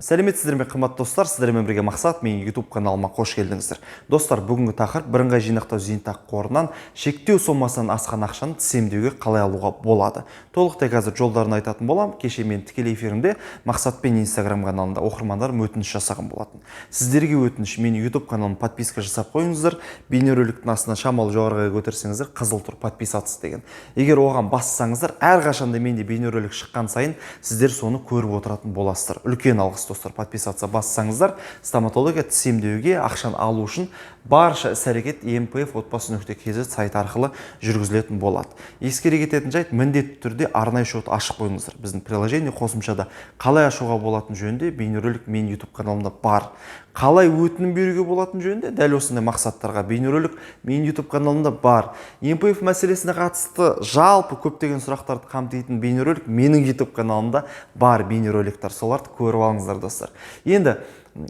Сәлеметсіздер ме, қымбатты достар! Сіздермен бірге Мақсат. Менің YouTube каналыма қош келдіңіздер. Достар, бүгінгі тақырып: бірыңғай жинақтау зейнетақы қорынан шектеу сомасынан асқан ақшаны тіс емдеуге қалай алуға болады? Толықтай қазір жолдарын айтатын боламын. Кеше мен тікелей эфирімде Мақсатпен Инстаграм каналында оқырмандарым өтініш жасаған болатын. Сіздерге өтініш: менің YouTube каналыма подписка жасап қойыңыздар. Бейнероликтің астына шамалы жоғарыға көтерсеңіздер, қызыл тұр «Подписаться» деген. Егер оған бассаңыздар, әрқашанда менде бейнеролик шыққан сайын сіздер соны көріп отыратын боласыздар. Үлкен алғыс, достар, подписаться бассаңыздар. Стоматология, тіс емдеуге ақшаны алу үшін барша іс әрекет МПФ отбасы.kz сайты арқылы жүргізілетін болады. Ескере кететін жайт: міндетті түрде арнайы шот ашып қойыңыздар. Біздің приложение, қосымшада қалай ашуға болатын жөнінде бейнеролик менің YouTube каналымда бар. Қалай өтінім беруге болатын жөнінде дәл осындай мақсаттарға бейнеролик менің YouTube каналымда бар. МПФ мәселесіне қатысты жалпы көптеген сұрақтарды қамтитын бейнеролик менің YouTube каналымда бар, бейнероликтер. Соларды көріп алыңыздар, достар. Енді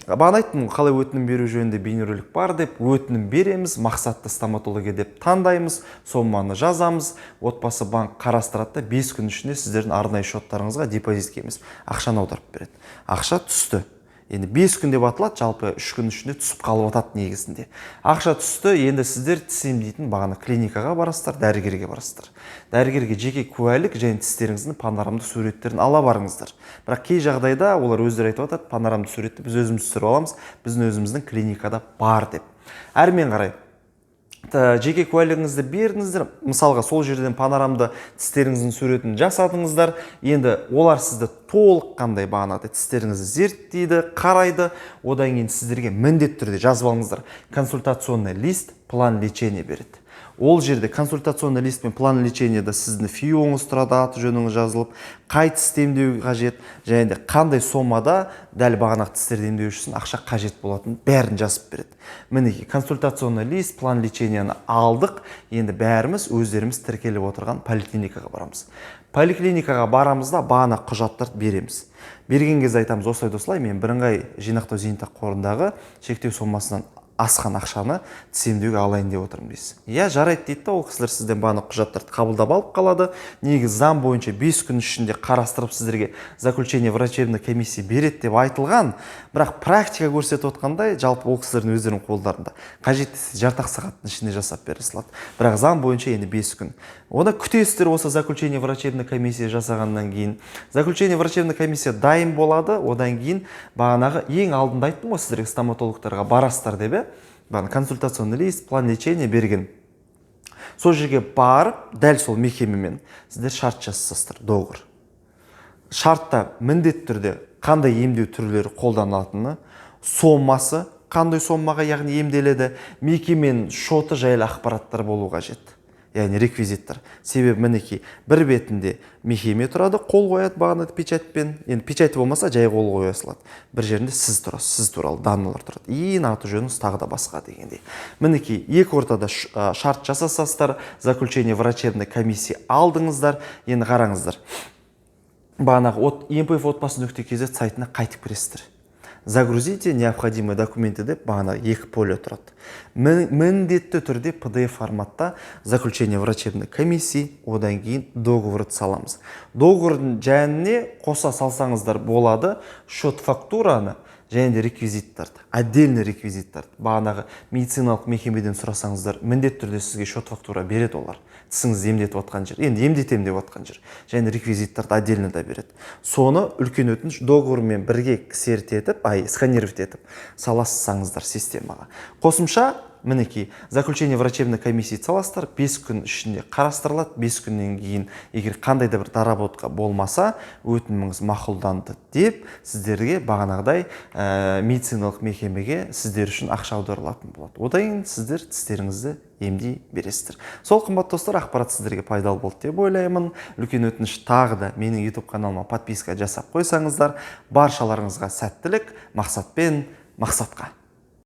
бағана айттым ғой, қалай өтінім беру жөнінде бейнеролик бар деп. Өтінім береміз, мақсатты стоматология деп таңдаймыз, соманы жазамыз. Отбасы банк қарастырады да, 5 күн ішінде сіздердің арнайы шоттарыңызға депозитке емес, ақшаны аударып береді. Ақша түсті. Енді 5 күн деп аталады, жалпы 3 күн ішінде түсіп қалып жатады негізінде. Ақша түсті. Енді сіздер тіс емдейтін бағана клиникаға барасыздар, дәрігерге барасыздар. Дәрігерге жеке куәлік және тістеріңіздің панорамды суреттерін ала барыңыздар. Бірақ кей жағдайда олар өздері айтып жатады: «Панорамды суретті біз өзіміз түсіріп аламыз, біздің өзіміздің клиникада бар», – деп. Әрмен қарай жеке куәлігіңізді бердіңіздер, мысалға, сол жерден панорамды тістеріңіздің суретін жасадыңыздар. Енді олар сізді толыққандай бағанағыдай тістеріңізді зерттейді, қарайды. Одан кейін сіздерге міндетті түрде, жазып алыңыздар, консультационный лист, план лечения береді. Ол жерде, консультационный лист пен план лечениеда, сіздің ФИОңыз тұрады, аты жөніңіз жазылып, қай тісті емдеу қажет және де қандай сомада дәл бағанағы тістерді емдеу үшін ақша қажет болатынын бәрін жазып береді. Мінекей, консультационный лист, план леченияны алдық. Енді бәріміз өздеріміз тіркеліп отырған поликлиникаға барамыз. Поликлиникаға барамыз да, бағана құжаттарды береміз. Берген кезде айтамыз: осылай осылай мен бірыңғай жинақтау зейнетақы қорындағы шектеу сомасынан асқан ақшаны тіс емдеуге алайын деп отырмын, дейсіз. «Иә, жарайды», – дейді да, ол кісілер сізден бағана құжаттарды қабылдап алып қалады. Негізі заң бойынша 5 күн ішінде қарастырып, сіздерге заключение врачебной комиссии береді деп айтылған. Бірақ практика көрсетіп отқандай, жалпы ол кісілердің өздерінің қолдарында, қажет десе, жарты ақ сағаттың ішінде жасап бере салады. Бірақ заң бойынша енді 5 күн. Оны күтесіздер. Осы заключение врачебной комиссия жасағаннан кейін, заключение врачебной комиссия дайын болады. Одан кейін бағанағы ең алдында айттым ғой сіздерге, стоматологтарға барасыздар деп, иә, бағана консультационный лист, план лечения берген. Сол жерге барып, дәл сол мекемемен сіздер шарт жасасыздар, договор. Шартта міндетті түрде қандай емдеу түрлері қолданылатыны, сомасы қандай сомаға, яғни емделеді, мекеменің шоты жайлы ақпараттар болу қажет, яғни реквизиттер. Себебі, мінекей, бір бетінде мекеме тұрады, қол қояды бағана печатьпен. Енді печать болмаса, жай қол қоя салады. Бір жерінде сіз тұрасыз, сіз туралы данныйлар тұрады, ИИН, аты жөніңіз, тағы да басқа дегендей. Мінекей, екі ортада шарт жасасасыздар, заключение врачебной комиссии алдыңыздар. Енді қараңыздар, бағанағы МПФ отбасы.kz сайтына қайтып кіресіздер. «Загрузите необходимые документы» деп бағана екі поле тұрады. Міндетті түрде PDF форматта заключение врачебной комиссии, одан кейін договорды саламыз. Договордың жанына қоса салсаңыздар болады счет фактураны және де реквизиттарды, отдельный реквизиттарды. Бағанағы медициналық мекемеден сұрасаңыздар, міндетті түрде сізге счет фактура береді олар, тісіңізді емдетіп жатқан жер, енді емдетемін деп жатқан жер, және реквизиттарды отдельно да береді. Соны, үлкен өтініш, договормен бірге ксерить етіп, ай, сканировать етіп саласаңыздар системаға. Қосымша, мінекей, заключение врачебной комиссии саласыздар, 5 күн ішінде қарастырылады. 5 күннен кейін егер қандай да бір доработка болмаса, өтініміңіз мақұлданды деп сіздерге бағанағыдай медициналық мекемеге сіздер үшін ақша аударылатын болады. Одан кейін сіздер тістеріңізді емдей бересіздер. Сол, қымбатты достар, ақпарат сіздерге пайдалы болды деп ойлаймын. Үлкен өтініш: тағы да менің YouTube каналыма подписка жасап қойсаңыздар. Баршаларыңызға сәттілік! Мақсатпен мақсатқа.